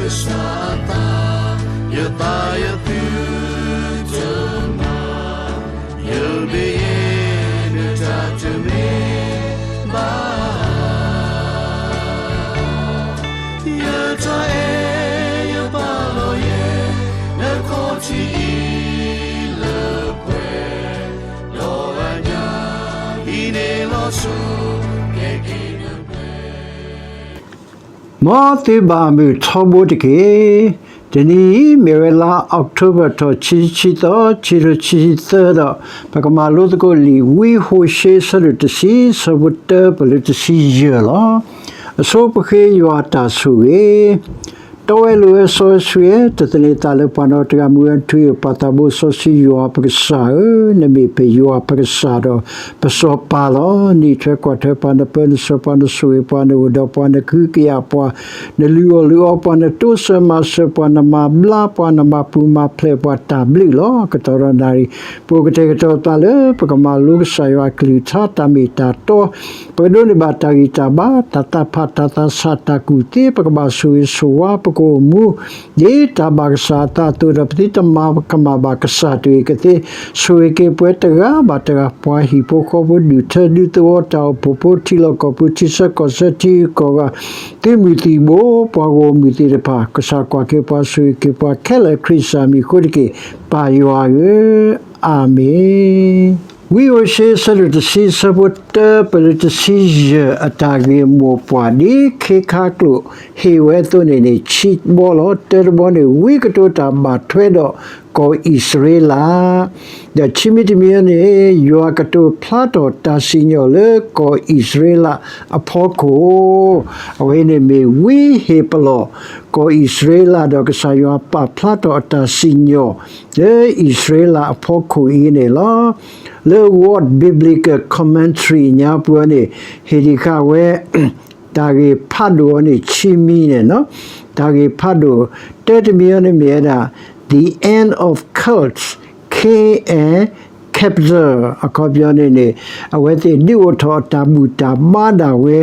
ကစၢ်အသး, ယသးယသုတမၤ, ယမ့ၢ်ယဲ နတၢ်တမ့ၢ်ဘၣ်. ယတၢ်အဲၣ်ယပာ်လီၤယဲ နခီၣ်ထံးအံၤလၢပှဲၤ, ဒီးအညၣ်အံၤန့ၣ်လီၤဆီ ကဲက့ၤနပှဲၤ မ်သုဘၣ်မုာ်ထီဘိတက့ၢ်. တနံၤအံၤ မ့ၢ်ဝဲလါအီးကထိဘၢၣ် ထီၣ်ခံဆံသီ, ခံကထိခံဆံသၢဒီး ပကမၤလိသကိးလံာ် ဝံဟိၤၡ့ အဆၢဒိၣ်တဆံ ဆၢဖိတၢပှဲၤလၢတဆံယဲၢ်လီၤ. အဆိပဃ့ယွၤတၢ်ဆိၣ်ဂ့ၤ တီဝဲလိာ်ဝဲစီဆှံ, တသန့ၤသးလၢပှၤနီတဂၤ မုၢ်ဂၤထွံၣ် ပၢ်သးဘိစီဆှံယွၤပကစၢ်ဧၢ, နမ့ၢ်ပယွၤပကစၢ်ဒီး ပစီၤပၤလီၤ. နအံးထွဲကွၢ်ထွဲပှၤ, နပၢနဆှၢပှၤ, နဆိၣ်ဂ့ၤပှၤ, နအိၣ်ဒီးပှၤ, နကဟုကယာ်ပှၤ, နလုၢ်အီၣ်လုၢ်အီပှၤ, နတိစၢၤမၤစၢၤပှၤ, နမၤဘျါပှၤ, နမၤပူၤမၤဖျဲးပှၤ, တၢ်ဘျုးလီၤ. ကတီၢ်ဒီးနၣ်ရံၣ် ပအိၣ်ကတဲာ်ကတီၤသးလၢ ပကမၤလိကစၢ်ယွၤအကလုၢ်ကထါ တၢ်မ့ၢ်တၢ်တီ ပကဒိးန့ၢ်ဘၣ်တၢ်ဂံၢ်တၢ်ဘါ, တၢ်သးဖး, တၢ်သးဆး, တၢ်ကူၣ်သ့, ပကဘၣ်ဆိၣ်ဂ့ၤဆိၣ်ဝါ, ပကအိၣ်မူ ဒ်တၢ်ဘၣ်ကစၢ်အသးအသိးဒီး ပသုတမၤကမၣ်ဘၣ်ကစၢ်တဂ့ၤကသ့. ဆိၣ်ဂ့ၤက့ၤပှၤတဂၤဘၣ်တဂၤ, ပှၤဟံၣ်ဖိဃီဖိ, ဒူၣ်ထၢဒူသဝီ, တၢ်အိၣ်ဖှိၣ်ဖိ, ထံလီၢ်ကီၢ်ပူၤ, ထံဆၢကီၢ်ဆၢ, ထံဂုၤကီၢ်ဂၤ, သုးမုၢ်သံၣ်ဘိ, ပှၤဂီၢ်မုၢ်သ့ၣ်တဖၣ်, ကစၢ်ကွၢ်က့ၤပှၤ, ဆိၣ်ဂ့ၤက့ၤပှၤခဲလၢာ် ခရံာ်စၢ်မံၤအဃိတက့ၢ်, ပၢ်ယွၤဧၢ, အၤမ့ၣ်. ဝံဟိၤၡ့ အဆၢဒိၣ်တဆံ ဆၢဖိတၢပၢၢ်လၢတဆံယဲၢ်, အတၢ်ဂ့ၢ်မိၢ်ပှၢ်ဒ်ခ့ခါကျိာ်ဟ့ၣ်ဝဲအသိးန့ၣ်န့ၣ် ခံဘီလီၤ. တၢတဘီန့ၣ် ဝံကတိၤတၢ်ဘၣ်ထွဲဒီးကီၢ်အံၣ်စရ့လး, ဒီးခံမံၤတမံၤန့ၣ် ယွၤကတိၤဖျါထီၣ်တၢ်စံၣ်ညီၣ်လၢကီၢ်အံၣ်စရ့လးအဖီခိၣ်, အဝဲန့ၣ်မ့ၢ်ဝံဟ့ၣ်ပလီၢ် ကီၢ်အံၣ်စရ့လး ဒီးကစၢ်ယွၤပာ်ဖျါထီၣ်အတၢ်စံၣ်ညီၣ် လၢအံၣ်စရ့လးအဖီခိၣ်အံၤန့ၣ်လီၤ. လၢ Ward Biblical Commentary ညါပှၤန့ၣ် ဟ့ၣ်ဒံးဃာ်ဝဲ တၢ်ဂ့ၢ်ဖးဒိၣ်အီၤန့ၣ် ခံမံၤန့ၣ်, တၢ်ဂ့ၢ်ဖးဒိၣ် တၢတမံၤအီၤန့ၣ်မ့ၢ်ဝဲဒၣ် The End of Cults, Cain and Capital အခီပညီန့ၣ်န့ၣ် အဝဲသ့ၣ်ဒုးအိၣ်ထီၣ်အတၢ်ဘူၣ်တၢ်ဘါဒၣ်ဝဲ,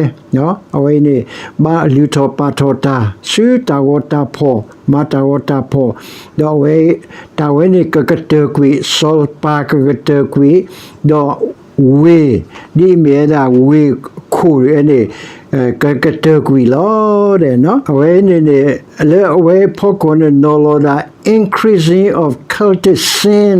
အဝဲအံၤန့ၣ် ဘၣ်လုၢ်ထီၣ်ပာ်ထီၣ်တၢ် ဆူတၢ်ဂီၤတၢ်ဖီၣ် မၤတၢ်ဂီၤတၢ်ဖီၣ်, ဒီးအဝဲ တၢ်ဝဲန့ၣ်ကကတၢၢ်ကွံာ်, စီၤပၤကကတၢၢ်ကွံာ်, ဒီးဝ့ၢ် ဒ်အမ့ၢ်ဝဲဒၣ်ဝ့ၢ်ခိၣ်အန့ၣ် ကကတၢၢ်ကွံာ်လီၤ. အဝဲန့ၣ်န့ၣ် လၢအဝဲဖီခိၣ်န့ၣ် နီၤလီၤဒၣ် increasing of cultic sin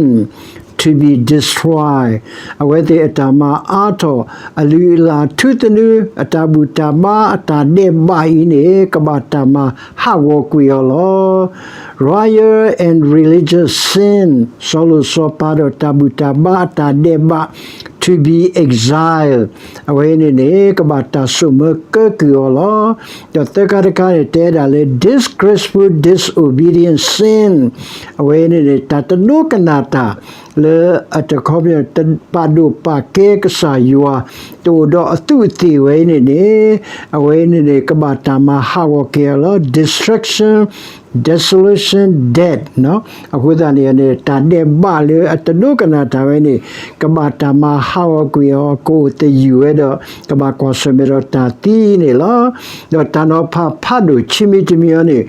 to be destroyed, အဝဲသ့ၣ်အတၢ်မၤအါထီၣ် အလုၢ်အလၢ်ထူသနူ အတၢ်ဘူၣ်တၢ်ဘါ အတၢ်ဒဲးဘးအံၤန့ၣ် ကဘၣ်တၢ်မၤဟးဂီၤကွံာ်အီၤလီၤ. Royal and religious sin, စီၤလိၤစီၤပၤဒီးတၢ်ဘူၣ်တၢ်ဘါအတၢ်ဒဲးဘး to be exiled, အဝဲန့ၣ်န့ၣ် ကဘၣ်တၢ်စိာ်မၢကဲကုၢ်အီၤလီၤ. ဒီးသၢခါတခါန့ၣ် တဲဒၣ်လၢ disgraceful disobedient sin, အဝဲန့ၣ်န့ၣ် တၢ်တဒိကနၣ်တၢ် လၢအတခီပညီ တပာ်ဒိၣ်ပာ်ကဲကစၢ်ယွၤ တအိၣ်ဒီးအသူးအသ့ၣ်ဝဲအံၤန့ၣ်န့ၣ် အဝဲန့ၣ်န့ၣ် ကဘၣ်တၢ်မၤဟးဂီၤက့ၤအီၤလီၤ. Destruction, desolation, death, အဃိသတးန့ၣ်န့ၣ် တၢ်ဒဲးဘးလၢအတဒိကနၣ်တၢ်ဝဲန့ၣ် ကဘၣ်တၢ်မၤဟးဂီၤကွံာ်အီၤ ကအိၣ်သယုၢ်ဝဲဒီး ကဘၣ်ကွၢ်ဆၢၣ်မဲာ်ဒီးတၢ်သံန့ၣ်လီၤ. ဒီးတၢ်နီၤဖးဖးဒိၣ်ခံမံၤတမံၤအံၤန့ၣ်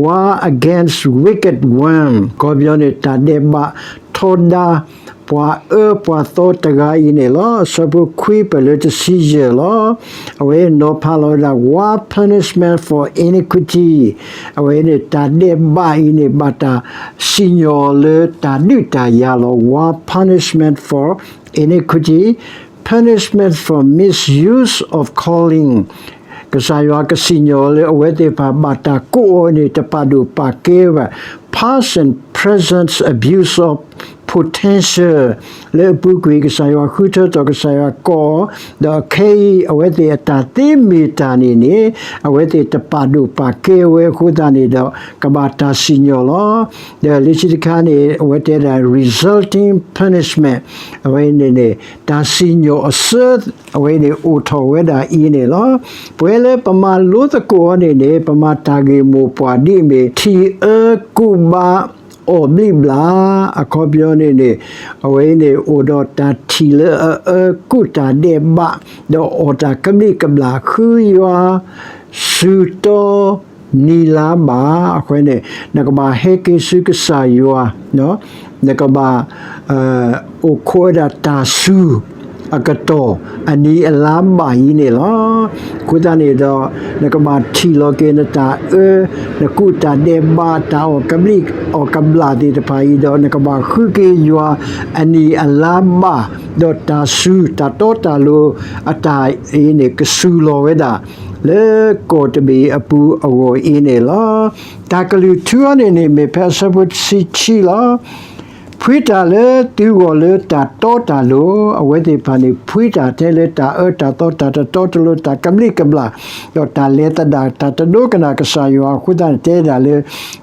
War against wicked one, အခီပညီန့ၣ် တၢ်ဒဲးဘးထီဒါ ပှၤအၢပှၤသီတဂၤအံၤန့ၣ်လီၤ. အဆၢဖိခွံပၢၢ်လၢတဆံယဲၢ်လီၤ. အဝဲနီၤဖးလီၤဝဲဒၣ် war punishment for iniquity, အဝဲန့ၣ် တၢ်ဒဲးဘးအံၤန့ၣ် ဘၣ်တၢ်စံၣ်ညီၣ်လၢတၢ်ဒုးတၢ်ယၤလီၤ. War punishment for iniquity, punishment for misuse of calling, ကစၢ်ယွၤကစံၣ်ညီၣ်လၢအဝဲသ့ၣ်တဖၣ်ဘၣ်တၢ်ကိးအီၤန့ၣ် တပာ်ဒိၣ်ပာ်ကဲဘၣ် past and present abuse of potential, လၢအပူၤကွံာ် ကစၢ်ယွၤဃုထၢထီၣ် ကစၢ်ယွၤကိးအီၤ, ဒီးခဲအံၤ အဝဲသ့ၣ်အတၢ်သ့မ့ၢ်တၢ်န့ၣ်န့ၣ် အဝဲသ့ၣ်တပာ်ဒိၣ်ပာ်ကဲဝဲအဃိသတးန့ၣ်ဒီး ကဘၣ်တၢ်စံၣ်ညီၣ်လီၤ. ဒီးလၢခံတခါန့ၣ် အဝဲတဲဒၣ် resulting punishment, အဝဲန့ၣ်န့ၣ် တၢ်စံၣ်ညီၣ်အစၢ အဝဲန့ၣ်အိၣ်ထီၣ်ဝဲဒၣ်အံၤန့ၣ်လီၤ. ပဝဲလၢပမၤလိသကိးအီၤန့ၣ်န့ၣ် ပမၤတၢ်ဂ့ၢ်မိၢ်ပှၢ်ဒ်အမ့ၢ် ထံအၢကူၣ်ဘၣ်အီၣ်ဘျံးဘျၣ်, အခီပညီန့ၣ်န့ၣ် အဝဲန့ၣ်အိၣ်ဒီးတၢ်ထံၣ်လၢအအၢကူၣ်တၢ်ဒဲးဘး, ဒီးအီၣ်တၢ်ကဘျံးကဘျၣ် ဃုယွၤ ဆူၣ်တီ နံၣ်လါဘၣ်, အဃိန့ၣ် နကဘၣ်ဟဲက့ၤဆူကစၢ်ယွၤ, နကဘၣ် အိၣ်ခိးဝဲဒၣ်တၢ်စူၤ အကတီၢ် အနံၣ်အလါဘၣ်အံၤန့ၣ်လီၤ. အဃိသတးန့ၣ်ဒီး နကဘၣ်ထံၣ်လီၤက့ၤနတၢ်အၢ, နကူၣ်တၢ်ဒဲးဘး တၢ်အီၣ်ကဘျံးအီၣ်ကဘျၣ်သ့ၣ်တဖၣ်အံၤဒီး နကဘၣ်ဃုက့ၤယွၤ အနံၣ်အလါဘၣ်, ဒီးတၢ်စူၤ တၢ်တီတၢ်လိၤအတၢ်အံၤန့ၣ် ကစူၤလီၤဝဲဒၣ် လၢကီၢ်တဘ့ၣ်အပူၤအဂီၢ်အံၤန့ၣ်လီၤ. တၢ်ကလုၢ်ထူအံၤန့ၣ်န့ၣ် မ့ၢ်ဖဲအဆၢဖိတဆံခံလီၤ. ဖှံတၢ်လၢသုဂီၢ်လၢတၢ်တီတၢ်လိၤ, အဝဲသ့ၣ်တဖၣ်န့ၣ် ဖှံတၢ်ထဲလၢတၢ်အၢတၢ်သီ တၢ်တတီတလိၤ တၢ်ကဘျံးကဘျၣ် ဒီးတၢ်လဲၤသဒၣ် တၢ်တဒိကနၣ်ကစၢ်ယွၤအဃိသတးန့ၣ် တဲဒၣ်လၢ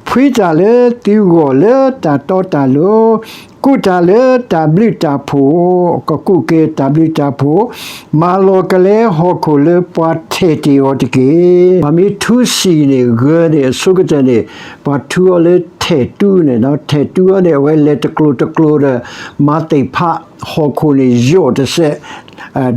ဖှံတၢ်လၢသုဂီၢ်လၢတၢ်တီတၢ်လိၤ, ကူၣ်တၢ်လၢတၢ်ဘျုးတၢ်ဖှိၣ်, ကကူၣ်က့ၤတၢ်ဘျုးတၢ်ဖှိၣ်, မၤလီၤကလဲဟီၣ်ခိၣ်လၢပှၤထဲၣ်တ့ၢ်အီၤတက့ၢ်. ပှၤမ့ၢ်ထူစံာ်န့ၣ် ဂၢန့ၣ် အဆိကတၢၢ်န့ၣ် ပှၤထူအီၤလၢထဲၣ်တူန့ၣ်, ထဲၣ်တူအီၤန့ၣ် အဝဲလဲၤတကျိၤတကျိၤဒီး မၤသ့ၣ်ဖးဟီၣ်ခိၣ်န့ၣ် ယိာ်တစဲး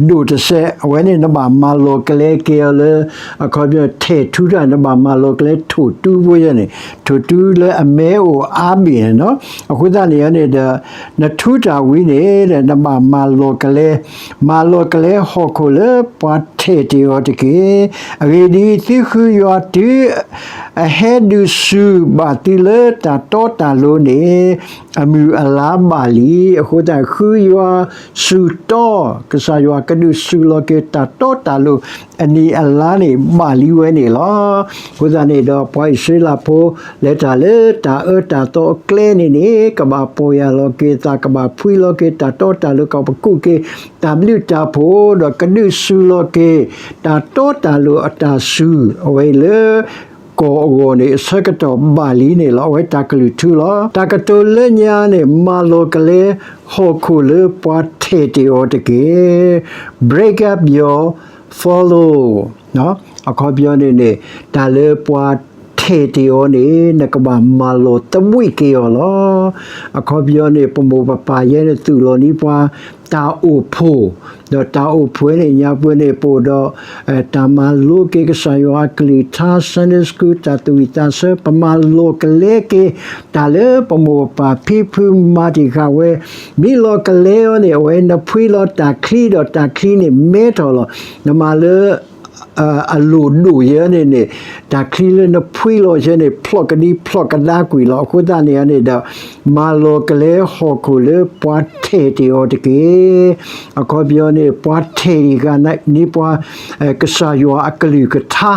ဒိၣ်တစဲး, အဝဲန့ၣ်နဘၣ်မၤလီၤကလဲက့ၤအီၤလၢ အခီပညီ ထဲၣ်ထူတၢ် နဘၣ်မၤလီၤကလဲထိၣ်တူဖိယဲန့ၣ်, ထိၣ်တူလၢအမဲအိၣ်အါဘ့ၣ်န့ၣ်လီၤ. အဃိသတးန့ၣ်န့ၣ်ဒီး နထူတၢ်ဝံၤန့ၣ်ဒီး နဘၣ်မၤလီၤကလဲ, မၤလီၤကလဲဟီၣ်ခိၣ်လၢပှၤထဲၣ်တ့ၢ်အီၤတက့ၢ်. အဂ့ၢ်ဒ်အံၤ, သုဃုယွၤတုၤ အဟဲဒုးစူၤဘၣ်သုလၢတၢ်တီတၢ်လိၤန့ၣ် အမုၢ်အလါဘၣ်လံ. အဃိသတး ဃုယွၤစူၤတီ ကစၢ်ယွၤကဒုးစူၤလီၤက့ၤတၢ်တီတၢ်လိၤ အနံၣ်အလါန့ၣ် ဘၣ်လံဝဲန့ၣ်လီၤ. အဃိသတးန့ၣ်ဒီး ပှၤအံၣ်စရ့လးဖိ လဲၤတၢ်လၢတၢ်အၢတၢ်သီအကျဲန့ၣ်န့ၣ် ကဘၣ်ပီၢ်ယၢ်လီၤက့ၤသး ကဘၣ်ဖှံလီၤက့ၤတၢ်တီတၢ်လိၤ ကဘၣ်ကူၣ်က့ၤတၢ်ဘျုးတၢ်ဖှိၣ် ဒီးကဒုးစူၤလီၤက့ၤ တၢ်တီတၢ်လိၤအတၢ်စူၤ အဝဲအံၤလၢ ကီၢ်အဂီၢ်န့ၣ် အဆၢကတီၢ်ဘၣ်လံန့ၣ်လီၤ. အဝဲတၢ်ကလုၢ်ထူလီၤ. တၢ်ကတိၤလၢညါန့ၣ် မၤလီၤကလဲဟီၣ်ခိၣ်လၢပှၤထဲၣ်တ့ၢ်အီၤတက့ၢ်. Break up your follow. အခီပညီန့ၣ်န့ၣ် တၢ်လၢပှၤထဲၣ်တ့ၢ်အီၤန့ၣ် နကဘၣ်မၤလီၤသဘှံးက့ၤအီၤလီၤ. အခီပညီန့ၣ် ပမိၢ်ပပၢ်ယဲန့ၣ် သူၣ်လီၤန့ၢ်ပှၤ တၢ်အိၣ်ဖှိၣ်, ဒီးတၢ်အိၣ်ဖှိၣ်န့ၣ် ညါပှဲၤန့ၣ် ပအိၣ်ဒီး တၢ်မၤလိက့ၤကစၢ်ယွၤအကလုၢ်ကထါ Sunday School တၢ်သူၣ်ဝံၣ်သးဆၢ ပမၤလီၤကလဲက့ၤ တၢ်လၢပမိၢ်ပပၢ်ဖံဖုမၤတ့ၢ်ဃာ်ဝဲ, မ့ၢ်လီၤကလဲအီၤန့ၣ် အဝဲနဖှံလီၤတၢ်ချံဒီးတၢ်ချံန့ၣ်မဲထီၣ်လီၤ. နမၤလၢ အလိၣ်ဒိၣ်ယဲန့ၣ်န့ၣ် တၢ်ချံလၢနဖှံလီၤယဲန့ၣ် ဖျိးကဒံဖျိးကဒါကွံာ်လီၤ. အဃိသတးန့ၣ်န့ၣ်ဒီး မၤလီၤကလဲဟီၣ်ခိၣ်လၢပှၤထဲၣ်တ့ၢ်အီၤတက့ၢ်. အခီပညီန့ၣ် ပှၤထဲၣ်တ့ၢ်ဃာ်န့ၢ်ပှၤ ကစၢ်ယွၤအကလုၢ်ကထါ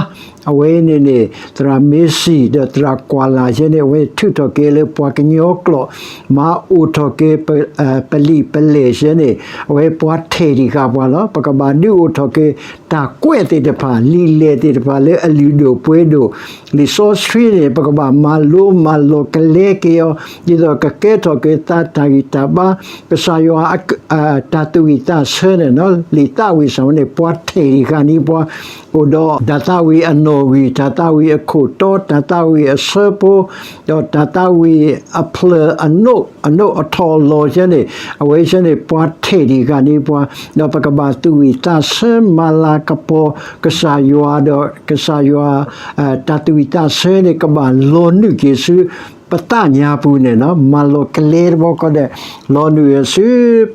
အဝဲန့ၣ်န့ၣ် သရၣ်မ့ၢ်စံၣ် ဒီးသရၣ်ကွၢ်လၢ်ယဲန့ၣ် အဝဲထုးထီၣ်က့ၤလၢပှၤကညီကျိာ် မၤအိၣ်ထီၣ်က့ၤ ပလံာ်ပလဲၢ်ယဲန့ၣ် အဝဲပှၤထဲၣ်တ့ၢ်ဃာ်ပှၤလီၤ. ပကဘၣ်ဒုးအိၣ်ထီၣ်က့ၤ တၢ်ကွဲးသ့ၣ်တဖၣ် လံာ်လဲၢ်သ့ၣ်တဖၣ်လၢအလုၢ်ဒိၣ်ပှ့ၤဒိၣ် လံာ်စီဆှံန့ၣ် ပကဘၣ်မၤလိမၤလီၤကလဲက့ၤအီၤ ဒ်သိးကကဲထီၣ်က့ၤသးတၢ်ဂံၢ်တၢ်ဘါ ကစၢ်ယွၤ တၢ်သူၣ်ဝံၣ်သးဆၢန့ၣ် လံာ်သးဝံၣ်စၢ်ဝဲန့ၣ် ပှၤထဲၣ်တ့ၢ်ဃာ်န့ၢ်ပှၤ အိၣ်ဒီးတၢ်သးဝံၣ်အနီၣ်ဂံၢ် တၢ်သးဝံၣ်အခိၣ်တီ တၢ်သးဝံၣ်အဆၢဖိ ဒီးတၢ်သးဝံၣ်အဖျၢၣ်အနိး အနိးအထီၣ်အလီၢ်ယဲန့ၣ် အဝဲယဲန့ၣ် ပှၤထဲၣ်တ့ၢ်ဃာ်န့ၢ်ပှၤ ဒီးပကဘၣ်သူၣ်ဝံၣ်သးဆၢမၤလၤကပီၤ ကစၢ်ယွၤဒီး ကစၢ်ယွၤ တၢ်သူၣ်ဝံၣ်သးဆၢန့ၣ် ကဘၣ်လီၤနုာ်က့ၤဆူ ပသးညါပူၤန့ၣ် မၤလီၤကလဲတဘျီဃီဒီး လီၤနုာ်ဆူ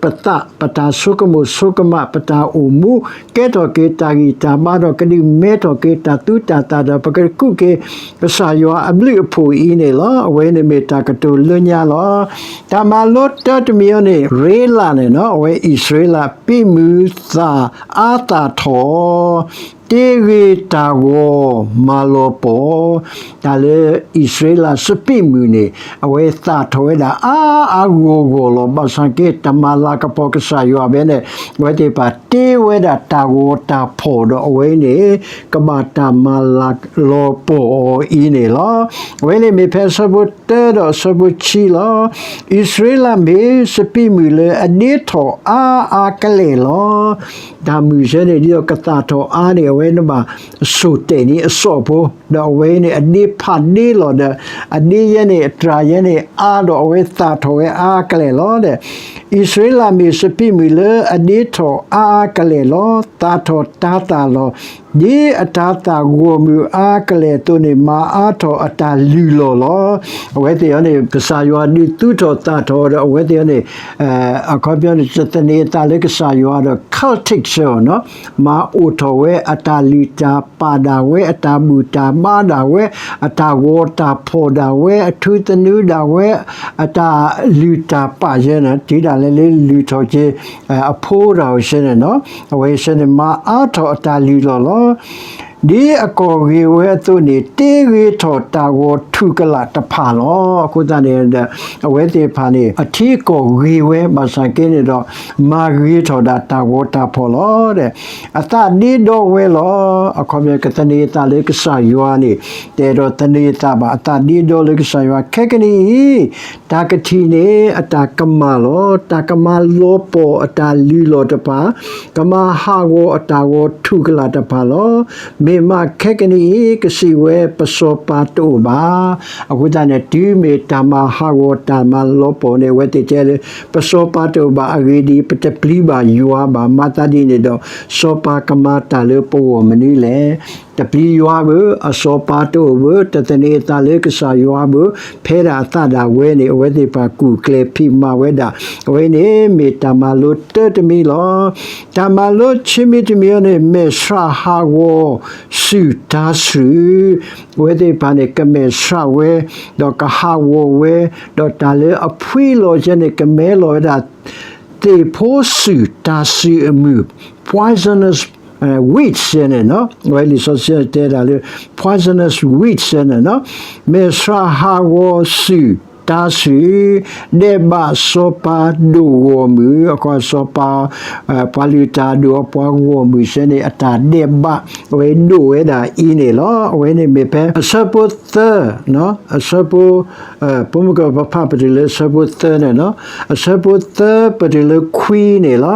ပသး ပတၢ်ဆိကမိၣ်ဆိကမး ပတၢ်အိၣ်မူ ကဲထီၣ်က့ၤတၢ်ဂံၢ်တၢ်ဘါဒီး ကဒုးမဲထီၣ်က့ၤတၢ်သူတၢ်သၣ်ဒီး ပကကူးက့ၤ ကစၢ်ယွၤအဘျုးအဖှိၣ်အံၤန့ၣ်လီၤ. အဝဲန့ၣ်မ့ၢ်တၢ်ကတိၤလၢညါလီၤ. တၢ်မၤလိတၢ်တမံၤအံၤန့ၣ် ရ့လးန့ၣ် အဝဲအံၣ်စရ့လး ပ့ၣ်မုၢ်သၣ်အါသၣ်ထီၣ် တ့ဂ့ၤတၢ်ဂီၤမၤလီၤပီၢ်, တၢ်လၢအံၣ်စရ့လးစပံးမုၢ်န့ၣ် အဝဲသၣ်ထီၣ်ဝဲဒၣ်အါအါဂီၢ်ဂီၢ်လီၤ. ဘၣ်ဆၣ်က့ တမၤလၤကပီၤကစၢ်ယွၤဘၣ်န့ၣ် အဝဲသ့ၣ်တဖၣ်တ့ဝဲဒၣ်တၢ်ဂီၤတၢ်ဖီၣ်ဒီး အဝဲန့ၣ် ကဘၣ်တၢ်မၤလၤလီၤပီၢ်အီၤအံၤန့ၣ်လီၤ. အဝဲန့ၣ်မ့ၢ်ဖဲအဆၢဖိတၢဒီးအဆၢဖိခံလီၤ. အံၣ်စရ့လးမ့ၢ်စပံးမုၢ်လၢအဒ့ထီၣ်အါအါကလဲာ်လီၤ. တၢ်မုၢ်ဆၢန့ၣ် ဒ်သိးကသၣ်ထီၣ်အါန့ၣ် အဝဲန့ၣ်ဘၣ်စိာ်တဲာ်န့ၢ်အစီၣ်ဖိ, ဒီးအဝဲန့ၣ် အဒ့ဖးဒ့လီၤဒီး အဒ့ယဲန့ၣ် အတြၢ်ယဲန့ၣ် အါဒီးအဝဲသၣ်ထီၣ်ဝဲအါကလဲာ်လီၤဒီး အံၣ်စရ့လးမ့ၢ်စပံးမုၢ်လၢအဒ့ထီၣ်အါအါကလဲာ်လီၤ. သၣ်ထီၣ်တၤသၣ်လီၤ. ဒ်အတၤသၣ်ဂီၢ်မုၢ်အါကလဲာ်အသိးန့ၣ် မၤအါထီၣ်အတၢ်လုၢ်လီၢ်လီၤ. အဝဲသ့ၣ်အံၤန့ၣ် ကစၢ်ယွၤဒုးသူထီၣ်သၣ်ထီၣ်ဒီး အဝဲသ့ၣ်အံၤန့ၣ် အခီပညီန့ၣ် တသန့ၤအသးလၢကစၢ်ယွၤဒီး cultic ဆၢအီၤနီၤ, မၤအိၣ်ထီၣ်ဝဲအတၢ်လုၢ်တၢ်ပာ်ဒၣ်ဝဲ အတၢ်ဘူၣ်တၢ်ဘါဒၣ်ဝဲ အတၢ်ဂီၤတၢ်ဖီၣ်ဒၣ်ဝဲ အထူသနူဒၣ်ဝဲ အတၢ်လုၢ်တၢ်ပာ်ယဲန့ၣ် တုၤဒၣ်လဲာ်လၢလုၢ်ထီၣ်က့ၤ အဖိတၢ်အိၣ်စဲန့ၣ်နီၤ, အဝဲစဲန့ၣ် မၤအါထီၣ်အတၢ်လုၢ်လီၢ်လီၤ. ဒ်အကီၢ်ဂ့ၤဝဲအသိးန့ၣ် တ့ဂ့ၤထီၣ်တၢ်ဂီၤထူၣ်ကလာ်တဖၣ်လီၤ. အဃိသတးန့ၣ်ဒီး အဝဲသ့ၣ်တဖၣ်န့ၣ် အထံအကီၢ်ဂ့ၤဝဲ ဘၣ်ဆၣ်က့န့ၣ်ဒီး မၤဂ့ၤထီၣ်ဒၣ်တၢ်ဂီၤတၢ်ဖီၣ်လီၤ. အသးဒ့ဒီဝဲလီၤ. အခီပညီ ကသန့ၤအသးလၢကစၢ်ယွၤန့ၣ် တအဲၣ်ဒိးသန့ၤအသးဘၣ်, အသးဒ့ဒီလၢကစၢ်ယွၤ ခဲကနံၣ်အံၤ တၢ်ကထံၣ်န့ၣ် အတၢ်ကမၣ်လီၤ. တၢ်ကမၤလီၤပှီၢ်အတၢ်လုၢ်လီၢ်တဖၣ်, ကမၤဟးဂီၤအတၢ်ဂီၤထူၣ်ကလာ်တဖၣ်လီၤ. မ့ၢ်မးခဲကနံၣ်အံၤ ကစံးဝဲ ပစီၤပၤတအိၣ်ဘၣ်. အဃိသတးန့ၣ် တုၤမ့ၢ်တၢ်မၤဟးဂီၤတၢ်မၤလီၤပှီၢ်န့ၣ် အဝဲသ့ၣ်တဲလၢ ပစီၤပၤတအိၣ်ဘၣ်, အဂ့ၢ်ဒ်အံၤ ပတပျံၤဘၣ်ယွၤဘၣ်. မၤသးဒ်န့ၣ်ဒီး စီၤပၤကမၤတၢ်လၢပဂီၢ်မနုၤလဲၣ်. တပျံၤယွၤဘၣ်, အစီၤပၤတအိၣ်ဘၣ်, တသန့ၤအသးလၢကစၢ်ယွၤဘၣ်, ဖဲဒၣ်အသးဒၣ်ဝဲန့ၣ် အဝဲသ့ၣ်တဖၣ်ကူၣ်ကျဲၤဖံးမၤဝဲဒၣ်, အဝဲန့ၣ်မ့ၢ်တၢ်မၤလိတၢ်တမံၤလီၤ. တၢ်မၤလိဆံးမံၤတမံၤအံၤန့ၣ် မဲာ်ဆှးဟးဂီၤ စုၣ်တၤဆှုၣ်, အဝဲသ့ၣ်တဖၣ်န့ၣ် ကမဲာ်ဆှးဝဲ, ဒီးကဟးဂီၤဝဲ, ဒီးတၢ်လၢအဖှံလီၤကဲန့ၣ် ကမဲလီၤဝဲဒၣ် သ့ၣ်ဖိစုၣ်တၤဆှုၣ်အမုၢ်, poisonous weeds န့ၣ်နီၤ, အဝဲလံာ်စီဆှံတဲဒၣ်လၢ poisonous weeds န့ၣ်နီၤ, မဲာ်ဆှးဟးဂီၤစုၣ်တၤဆှုၣ်, ဒဲးဘးစီၤပၤဒိၣ်ဂီၢ်မုၢ်, အခီစီၤပၤ ပှၤလုၢ်တၢ်ဒိၣ်အပှၤဂီၢ်မုၢ်စဲန့ၣ် အတၢ်ဒဲးဘး အဝဲဒိၣ်ဝဲဒၣ်အံၤန့ၣ်လီၤ. အဝဲန့ၣ်မ့ၢ်ဖဲအဆၢဖိသၢ, အဆၢဖိ ပိာ်မုၣ်ကီၢ်ပဖးပတုၤလၢအဆၢဖိသၢန့ၣ်နီၤ, အဆၢဖိသၢပတုၤလၢခွံန့ၣ်လီၤ.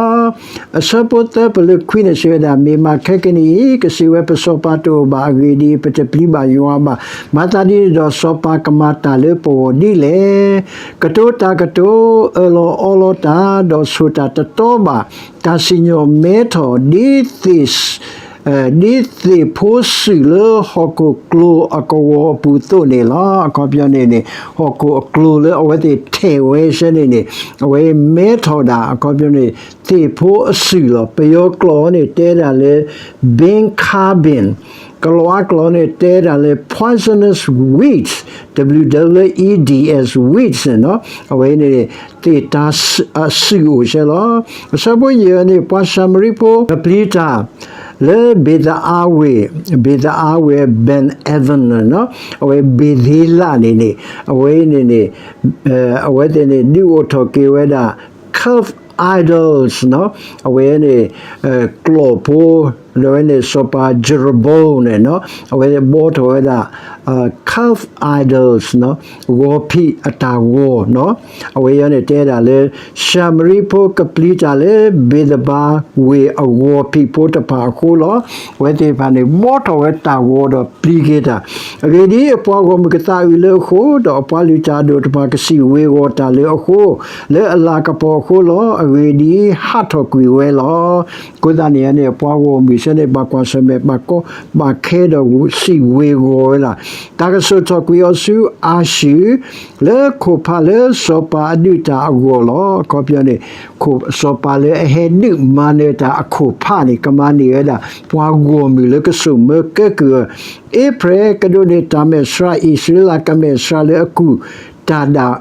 အဆၢဖိသၢပတုၤလၢခွံန့ၣ် စံးဝဲဒၣ် မ့ၢ်မးခဲကနံၣ်အံၤ ကစံးဝဲ ပစီၤပၤတအိၣ်ဘၣ်, အဂ့ၢ်ဒ်အံၤ ပတပျံၤဘၣ်ယွၤဘၣ်. မၤသးဒ်န့ၣ်ဒီး စီၤပၤကမၤတၢ်လၢပဂီၢ်ဒ်လဲၣ်. ကတိၤတၢ်ကတိၤ, အၢၣ်လီၤအီလီၤတၢ်, ဒီးဆိၣ်တၢ်တတီဘၣ်, တၢ်စံၣ်ညီၣ်မဲထီၣ် ဒ်သ့ၣ် ဒ်သ့ၣ်ဖိစုၣ်လၢဟီၣ်ခိၣ်ကျိအကဝီၤအပူၤအသိးန့ၣ်လီၤ. အခီပညီန့ၣ်န့ၣ် ဟီၣ်ခိၣ်အကျိလၢအဝဲသ့ၣ်ထဲးဝဲစဲန့ၣ်န့ၣ် အဝဲမဲထီၣ်ဒၣ် အခီပညီန့ၣ် သ့ၣ်ဖိအစုၣ်လီၤ. ပယီၤကျိာ်န့ၣ်တဲဒၣ်လၢ Ben Carbon, ကလီၤအါကျိာ်န့ၣ်တဲဒၣ်လၢ poisonous weeds, W E E D S, weeds န့ၣ်နီၤ, အဝဲန့ၣ် သ့ၣ်တၤအစုၣ်အိၣ်စဲလီၤ. အဆၢဖိယဲၢ်န့ၣ် ပှၤၡၤမရံဖိကပျံၤတၢ် လၢဘ့ၤသအါဝ့ၢ်, ဘ့ၤသအါဝ့ၢ် Ben Avon န့ၣ်နီၤ, အဝဲဘ့ၤသ့လးန့ၣ်န့ၣ်, အဝဲန့ၣ်န့ၣ် အဝဲသ့ၣ်န့ၣ် ဒုးအိၣ်ထီၣ်က့ၤဝဲဒၣ် carved idols နီၤ, အဝဲန့ၣ် ကျီၣ်ဖိ ဒီးဝဲန့ၣ် စီၤပၤ Jeroboam န့ၣ်နီၤ, အဝဲဘှီထီၣ်ဝဲဒၣ် carved idols နီၤ, ဂီၤဖံးအတၢ်ဂီၤနီၤ, အဝဲအံၤန့ၣ်တဲဒၣ်လၢ ၡၤမရံဖိကပျံၤတၢ်လၢ ဘ့ၤသအါဝ့ၢ်အဂီၤဖံးဖိတဖၣ်အဃိလီၤ. အဝဲသ့ၣ်တဖၣ်န့ၣ် ဘှီထီၣ်ဝဲတၢ်ဂီၤဒီးပျံၤက့ၤတၢ်. အဂ့ၢ်ဒ်အံၤ အပှၤဂီၢ်မုၢ်ကသးအုးလၢအဃိ, ဒီးအပှၤလုၢ်တၢ်အဒိၣ်တဖၣ်ကစံၣ်ဝ့ၤဂီၤတၢ်လၢအဃိ, လၢအလၤကပီၤအဃိလီၤ. အဂ့ၢ်ဒ်အံၤ ဟးထီၣ်ကွံာ်ဝဲလီၤ. အဃိသတးန့ၣ်န့ၣ် အပှၤဂီၢ်မုၢ်စဲန့ၣ် ဘၣ်ကွၢ်ဆၢၣ်မဲာ် ဘၣ်ကီဘၣ်ခဲဒီးစံၣ်ဝ့ၤဂီၤဝဲဒၣ်, တၢ်ကဆိၣ်ထီၣ်ကွံာ်အီၤဆူအၤၡူၢ် လၢခိၣ်ဖးလၢစီၤပၤအဒုးတၢ်အဂီၢ်လီၤ. အခီပညီန့ၣ် စီၤပၤလၢအဟဲဒုးမၤနၢၤတၢ်အခိၣ်ဖးန့ၣ် ကမၤန့ၢ်ဝဲဒၣ် ပှၤဂီၢ်မုၢ်လၢကစိာ်မၢကဲကုၢ်အီၤ, အ့ဖြဲၣ်ကဒိးန့ၢ်တၢ်မဲာ်ဆှး, အံၣ်စရ့လးကမဲာ်ဆှးလၢအကူၣ်တၢ်ဒၣ်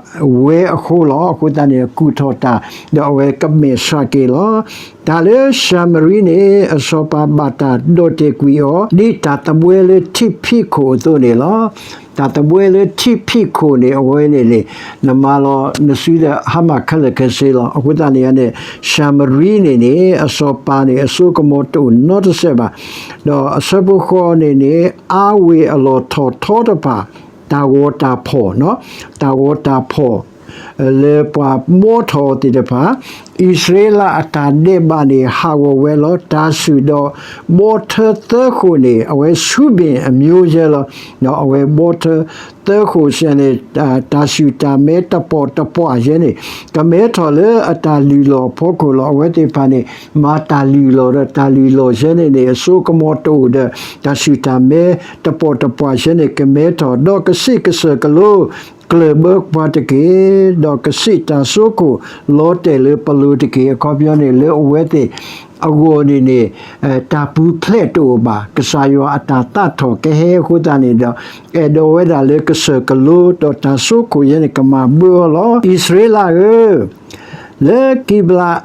ဝဲအဃိလီၤ. အဃိသတးန့ၣ် ကူၣ်ထီၣ်တၢ် ဒီးအဝဲကမဲာ်ဆှးက့ၤလီၤ. တၢ်လၢၡၤမရံန့ၣ် အစီၤပၤဘၣ်တၢ်ဒီၣ်တဲာ်ကွံာ်အီၤ ဒ်တၢ်သဘှဲလၢထံဖံးခိၣ်အသိးန့ၣ်လီၤ. တၢ်သဘှဲလၢထံဖံးခိၣ်န့ၣ် အဝဲန့ၣ်န့ၣ် နမၤလီၤနစုဒီးဟါမၢ်ခဲလၢာ်ခဲဆ့လီၤ. အဃိသတးန့ၣ်န့ၣ် ၡၤမရံန့ၣ်န့ၣ် အစီၤပၤန့ၣ် အစိကမီၤတအိၣ်နီတစဲးဘၣ်. ဒီးအဆၢဖိဃိးန့ၣ်န့ၣ် အါဝ့ၢ်အလီၢ်ထီၣ်ထီတဖၣ် တၢ်ဂီၤတၢ်ဖီၣ်နီၤ, တၢ်ဂီၤတၢ်ဖီၣ် လၢပှၤဘှီထီၣ်အီၤသ့ၣ်တဖၣ်, အံၣ်စရ့လးအတၢ်ဒဲးဘးန့ၣ် ဟးဂီၤဝဲလီၤ. တၢ်စူၢ်ဒီးဘီထၢသၢဃိာ်န့ၣ် အဝဲဆူဘ့ၣ်အမျိုးယဲလီၤ. ဒီးအဝဲဘီထၢသၢဃိာ်စဲန့ၣ် တၢ်စူၢ်တၢ်မဲတပီၢ်တပှၢ်ယဲန့ၣ် ကမဲထီၣ်လၢအတၢ်လုၢ်လီၢ်အဖီခိၣ်လီၤ. အဝဲသ့ၣ်တဖၣ်န့ၣ် မၤတၢ်လုၢ်လီၢ်ဒီး တၢ်လုၢ်လီၢ်ယဲန့ၣ်န့ၣ် အစိကမီၤတအိၣ်ဒီး တၢ်စူၢ်တၢ်မဲတပီၢ်တပှၢ်ယဲန့ၣ် ကမဲထီၣ် ဒီးကစံးကစၢၢ်ကလိ ကျၢၢ်ဘၢပှၤတက့ၢ်, ဒီးကစံးတၢ်စိခိၣ်လီၤတဲာ်လၢပလိၤတက့ၢ်. အခီပညီန့ၣ် လၢအဝဲသ့ၣ်အဂီၢ်န့ၣ်န့ၣ် တၢ်ပူၤဖျဲးတအိၣ်ဘၣ်. ကစၢ်ယွၤအတၢ်သးထီၣ်ကဟဲအဃိသတးန့ၣ်ဒီး အဲၣ်ဒိးဝဲဒၣ်လၢကစၢၢ်ကလိ ဒီးတၢ်စိခိၣ်ယဲန့ၣ် ကမၤဘၢအီၤလီၤ. အံၣ်စရ့လးဧၢ, လၢကံဘလး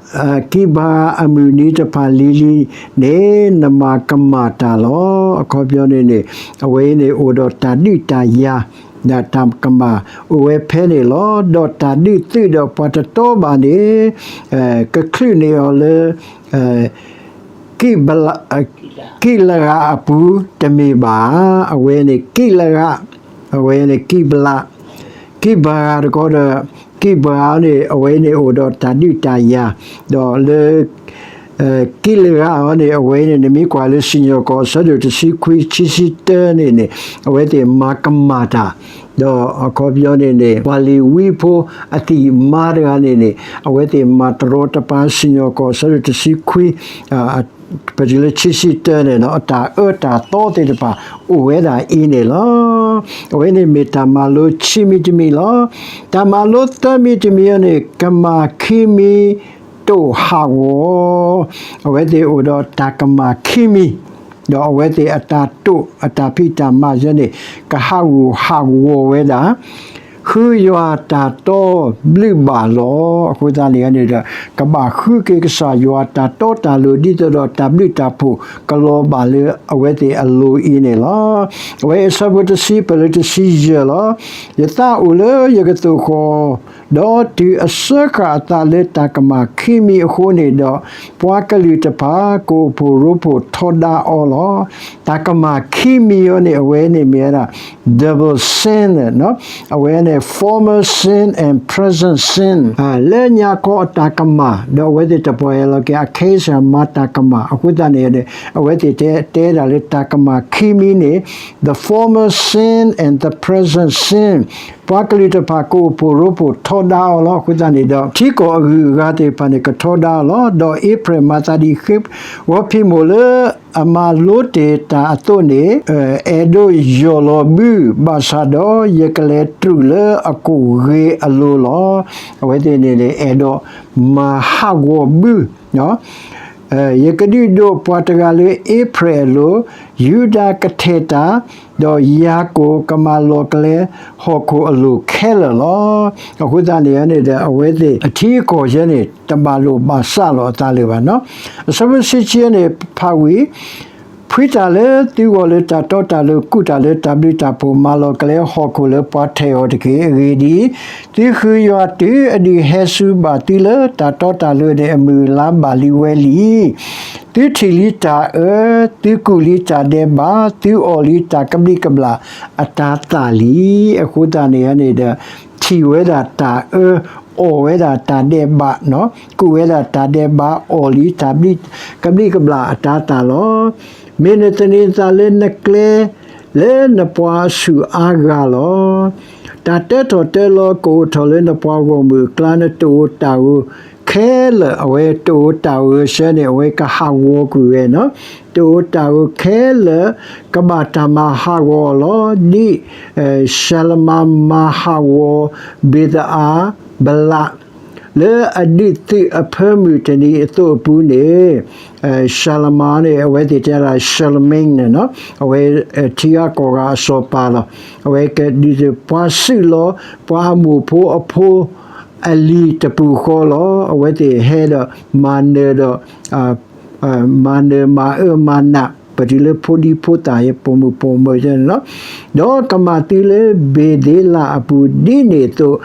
ကံဘြဟၣ်အမုၢ်နံၤတဖၣ်လံၤလံၤန့ၣ် နမၤကမၣ်တၢ်လီၤ. အခီပညီန့ၣ်န့ၣ် အဝဲအံၤန့ၣ်အိၣ်ဒီးတၢ်ဒုးတၢ်ယၤ ဒီးတၢ်ကမၣ်အိၣ်ဝဲဖဲန့ၣ်လီၤ. ဒီးတၢ်ဒုးသုးဒီးပှၤတတီဘၣ်န့ၣ် ကချုးန့ၢ်အီၤလၢ ကံဘလး ကံလဂၤအပူၤတမ့ၢ်ဘၣ်. အဝဲန့ၣ်ကံလဂၤ, အဝဲန့ၣ်ကံဘလး, ကံဘြဟၣ်တခီဒီး ကံဘြဟၣ်န့ၣ် အဝဲန့ၣ်အိၣ်ဒီးတၢ်ဒုးတၢ်ယၤ, ဒီးလၢ ကံလဂၤအံၤန့ၣ် အဝဲန့ၣ် နမ့ၢ်ကွၢ်လၢစံၣ်ညီၣ်ကွီၢ် အဆၢဒိၣ်တဆံခွံ ခံဆံတၢန့ၣ်န့ၣ် အဝဲသ့ၣ်မၤကမၣ်တၢ်, ဒီးအခီပညီန့ၣ်န့ၣ် ပှၤလ့ၤဝံဖိအသံၣ်မါတဂၤန့ၣ်န့ၣ် အဝဲသ့ၣ်မၤတရီတပါ စံၣ်ညီၣ်ကွီၢ် အဆၢဒိၣ်တဆံခွံ ပတုၤလၢခံဆံတၢန့ၣ်ဒီး အတၢ်အၢတၢ်သီသ့ၣ်တဖၣ် အိၣ်ဝဲဒၣ်အံၤန့ၣ်လီၤ. အဝဲန့ၣ်မ့ၢ်တၢ်မၤလိခံမံၤတမံၤလီၤ. တၢ်မၤလိသၢမံၤတမံၤအံၤန့ၣ် ကမၣ်ခံမံၤ တိာ်ဟးဂီၤ, အဝဲသ့ၣ်အိၣ်ဒီးတၢ်ကမၣ်ခံမံၤ, ဒီးအဝဲသ့ၣ်အတၢ်တိာ်အတၢ်ဖံးတၢ်မၤယဲန့ၣ် ကဟးဂူာ်ဟးဂီၤဝဲဒၣ် ဃုယွၤတၢ်တီဘျုးဘၣ်လီၤ. အဃိသတးန့ၣ်န့ၣ်ဒီး ကဘၣ်ဃုက့ၤကစၢ်ယွၤတၢ်တီတၢ်လိၤ ဒ်သိးဒီးတၢ်ဘျုးတၢ်ဖှိၣ်ကလီၤဘၣ်လၢအဝဲသ့ၣ်အလိၤအံၤန့ၣ်လီၤ. အဝဲအဆၢဖိတဆံ ပလၢတဆံယဲၢ်လီၤ. ယသးအိၣ်လၢယကသိၣ်ဃီၤ ဒီးတုၤအစၢဃာ်အသးလၢတၢ်ကမၣ်ခံမံၤအဃိန့ၣ်ဒီး, ပှၤကလုာ်တဖၣ် ကအိၣ်ဖှိၣ်ရိဖှိၣ်ထီဒါအီၤလီၤ. တၢ်ကမၣ်ခံမံၤအံၤန့ၣ် အဝဲန့ၣ်မ့ၢ်ဝဲဒၣ် double sin, အဝဲန့ၣ် former sin and present sin, လၢညါခီအတၢ်ကမၣ် ဒီးအဝဲသ့ၣ်တပီၢ်ယဲလီၤက့ၤ အခဲအံၤစ့ၢ်မၤတၢ်ကမၣ် အဃိသတးန့ၣ် အဝဲသ့ၣ်တဲ တဲဒၣ်လၢတၢ်ကမၣ်ခံမံၤန့ၣ် the former sin and the present sin, ပှၤကလုာ်တဖၣ်ကအိၣ်ဖှိၣ်ရိဖှိၣ်ထီဒါအီၤလီၤ. အဃိသတးန့ၣ်ဒီး ထံကီၢ်အဂုၤအဂၤသ့ၣ်တဖၣ်န့ၣ် ကထီဒါအီၤလီၤ. ဒီးအ့ဖြံၣ်မၤသးဒ်ဃ့ဝီဖံးမိၢ်လၢအမၤလိတ့ၢ်တၢ်အသိးန့ၣ် အဲၣ်ဒိးယီၢ်လီၤဘု ဘၣ်ဆၣ်ဒီးယကလဲၤတြူာ်လၢအကိၣ်ဂ့ၤအလိၤလီၤ. အဝဲသ့ၣ်န့ၣ်န့ၣ် အဲၣ်ဒိးမၤဟးဂီၤဘု ယကဒုးဒိးပှၤတဂၤလၢအ့ဖြံၣ်အလိၤ, ယူဒၤကထဲၣ်တၢ်, ဒီးယၤကိာ်ကမၤလီၤကလဲဟီၣ်ခိၣ်အလိၤခဲလၢာ်လီၤ. အဃိသတးန့ၣ်န့ၣ်ဒီး အဝဲသ့ၣ်အထံအကီၢ်ယဲန့ၣ် တဘၣ်လိာ်ဘၣ်စးလီၤအသးလၢၤဘၣ်နီၤ. အဆၢဖိတဆံခံန့ၣ် ဖးဝံၤ ဖှံတၢ်လၢသုဂီၢ်လၢတၢ်တီတၢ်လိၤ, ကူးတၢ်လၢတၢ်ဘျုးတၢ်ဖှိၣ်, မၤလီၤကလဲဟီၣ်ခိၣ်လၢပှၤထဲးအီၤတက့ၢ်. အဂ့ၢ်ဒ်အံၤ, သုဃုယွၤတုၤအဒုးဟဲဆူဘၣ်သုလၢတၢ်တီတၢ်လိၤန့ၣ် အမုၢ်အလါဘၣ်လံဝဲလံ. သုထံၣ်လံတၢ်အၢ, သုကူးလံတၢ်ဒဲးဘး, သုအီၣ်လံတၢ်ကဘျံးကဘျၣ်အတၤသၣ်လံ. အဃိသတးန့ၣ်န့ၣ်ဒီး ထံၣ်ဝဲဒၣ်တၢ်အၢ, အီၣ်ဝဲဒၣ်တၢ်ဒဲးဘး, ကူးဝဲဒၣ်တၢ်ဒဲးဘး, အီၣ်လံတၢ်ကဘျံးကဘျၣ်အတၤသၣ်လီၤ. မ့ၢ်နသန့ၤသးလၢနကျဲ လၢနပှၤအဆူၣ်အါဂၤလီၤ. တၢ်တၢထီၣ်တၢလီၤကအိၣ်ထီၣ်လၢနပှၤဂီၢ်မုၢ်အကျါ, နတအိၣ်တၢ်ဧိၤခဲလၢာ်, အဝဲတအိၣ်တၢ်ဧိၤစဲန့ၣ် အဝဲကဟးဂီၤကွံာ်ဝဲနီၤ. တအိၣ်တၢ်ဧိၤခဲလၢာ် ကဘၣ်တၢ်မၤဟးဂီၤအီၤလီၤ. ဒ် ၡၤလမၤမၤဟးဂီၤ ဘ့ၤသအၤဘလး လၢအဒုးသုးအဖၢမုၢ်တနံၤအသိးအပူၤန့ၣ်, ၡၤလမၤန့ၣ် အဝဲသ့ၣ်တဲဒၣ် Charlemagne န့ၣ်နီၤ, အဝဲထံဂၤကီၢ်ဂၤအစီၤပၤလီၤ. အဝဲကဒုးသုး ပှၤစုၣ်လီၤ ပှၤအမိၢ်ဖိအဖိအလံၤတပူၤဃီလီၤ. အဝဲသ့ၣ်ဟဲဒီးမၤနၢၤဒီး မၤနၢၤမၤအၢမၤနး ပတုၤလၢဖိဒံဖိသၣ်ယဲပိာ်မုၣ်ပိာ်မၢၤယဲန့ၣ်လီၤ. ဒီးကမၤသုလၢဘ့ၤသ့လးအပူၤဒ်န့ၣ်အသိး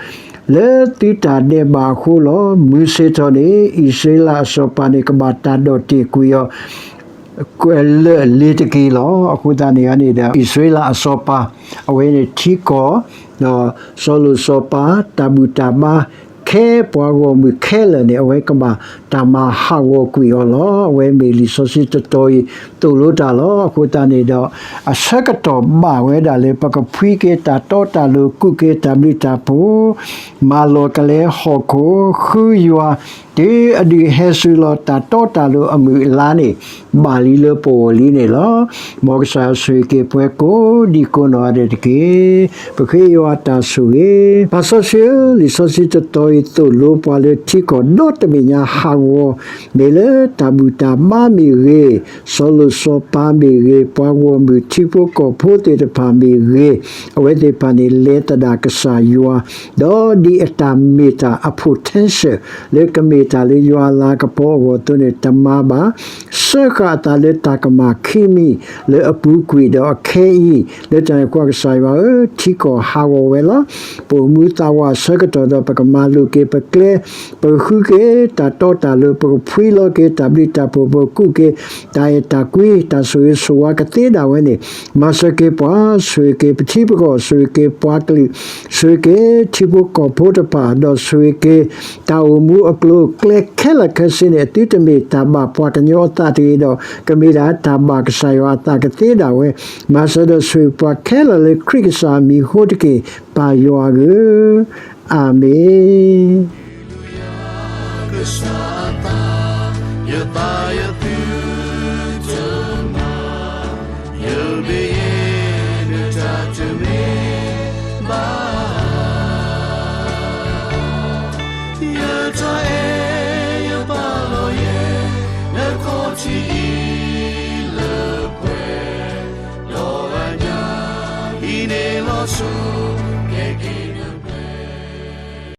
လၢသုတၢ်ဒဲးဘးအဃိလီၤ. မုၢ်ဆ့ၣ်ထီၣ်န့ၣ် အံၣ်စရ့လးအစီၤပၤန့ၣ် ကဘၣ်တၢ်ဒီၣ်တ့ၢ်ကွံာ်အီၤ ကွဲးလၢာ်လ့ၤတက့ၢ်လီၤ. အဃိသတးန့ၣ်န့ၣ်ဒီး အံၣ်စရ့လးအစီၤပၤ အဝဲန့ၣ်ထံကီၢ် ဒီးစီၤလိၣ်စီၤပၤ တၢ်ဘူၣ်တၢ်ဘါ ခဲပှၤဂီၢ်မုၢ်ခဲလၢာ်န့ၣ် အဝဲကဘၣ်တၢ်မၤဟးဂီၤကွံာ်အီၤလီၤ. အဝဲမ့ၢ်လံာ်စီဆှံတတီၤအံၤ သိၣ်လိတၢ်လီၤ. အဃိသတးန့ၣ်ဒီး အဆၢကတီၢ်ဘၣ်ဝဲဒၣ်လၢ ပကဖှံက့ၤတၢ်တီတၢ်လိၤ ကူးက့ၤတၢ်ဘျုးတၢ်ဖှိၣ် မၤလီၤကလဲဟီၣ်ခိၣ် ဃုယွၤ တုၤအဒုးဟဲဆူလီၤ တၢ်တီတၢ်လိၤအမုၢ်အလါန့ၣ် ဘၣ်လံလၢပဂီၢ်လံန့ၣ်လီၤ. မ်ကစၢ်ယွၤဆိၣ်ဂ့ၤက့ၤပှၤကိးဒံကိးနီၢ်ဂၤဒဲးတက့ၢ်. ပဃ့ယွၤတၢ်ဆိၣ်ဂ့ၤ. ပၢ်စီဆှံဧၢ, လံာ်စီဆှံတတီၤအံၤသိၣ်လိပှၤလၢထံကီၢ်ဒီတဘ့ၣ်ညါဟးဂီၤ မ့ၢ်လၢတၢ်ဘူၣ်တၢ်ဘါမ့ၢ်ဂ့ၤ, စီၤလိၣ်စီၤပၤမ့ၢ်ဂ့ၤ, ပှၤဂီၢ်မုၢ်ထံဖိကီၢ်ဖိသ့ၣ်တဖၣ်မ့ၢ်ဂ့ၤ, အဝဲသ့ၣ်တဖၣ်န့ၣ် လဲၤသဒၣ်ကစၢ်ယွၤ, ဒီးဒ်အတၢ်မ့ၢ်တၢ်အ potential လၢကမ့ၢ်တၢ်လၢယွၤအလၤကပီၤအဂီၢ်အသိးန့ၣ် တမၤဘၣ်, စၢဃာ်အသးလၢတၢ်ကမၣ်ခံမံၤ လၢအပူၤကွံာ်ဒီးအခဲအံၤ, လၢတၢ်န့ၣ်အဃိ ကစၢ်ယွၤဧၢ, ထံကီၢ်ဟးဂီၤဝဲလီၤ. ပအိၣ်မူသးဝးအဆၢကတီၢ်ဒီး ပကမၤလိာ်က့ၤပကျဲ, ပကဃုက့ၤတၢ်တီတၢ်လိၤ, ပကဖှံလီၤက့ၤတၢ်ဘျုးတၢ်ဖှိၣ်, ပကကူးက့ၤတၢ်အဲၣ်တၢ်ကွံ, တၢ်ဆိၣ်ဂ့ၤဆိၣ်ဝါကသ့ဒၣ်ဝဲန့ၣ်, မၤစၢၤက့ၤပှၤ, ဆိၣ်ဂ့ၤက့ၤပထံပကီၢ်, ဆိၣ်ဂ့ၤက့ၤပှၤကလုာ်, ဆိၣ်ဂ့ၤက့ၤထံဖိကီၢ်ဖိတဖၣ်, ဒီးဆိၣ်ဂ့ၤက့ၤ တၢ်အိၣ်မူအကျိၤအကျဲခဲလၢာ်ခဲဆ့န့ၣ် သုတမ့ၢ်တၢ်ဘၣ်ပှၤကညီအသးတဂ့ၤဒီး ကမ့ၢ်ဒၣ်တၢ်ဘၣ်ကစၢ်ယွၤအသးကသ့ဒၣ်ဝဲ, မၤစၢၤဒီးဆိၣ်ဂ့ၤပှၤခဲလၢာ်လၢခရံာ်ကစၢ်အမံၤအဃိတက့ၢ်, ပၢ်ယွၤဧၢ, အၤမ့ၣ်.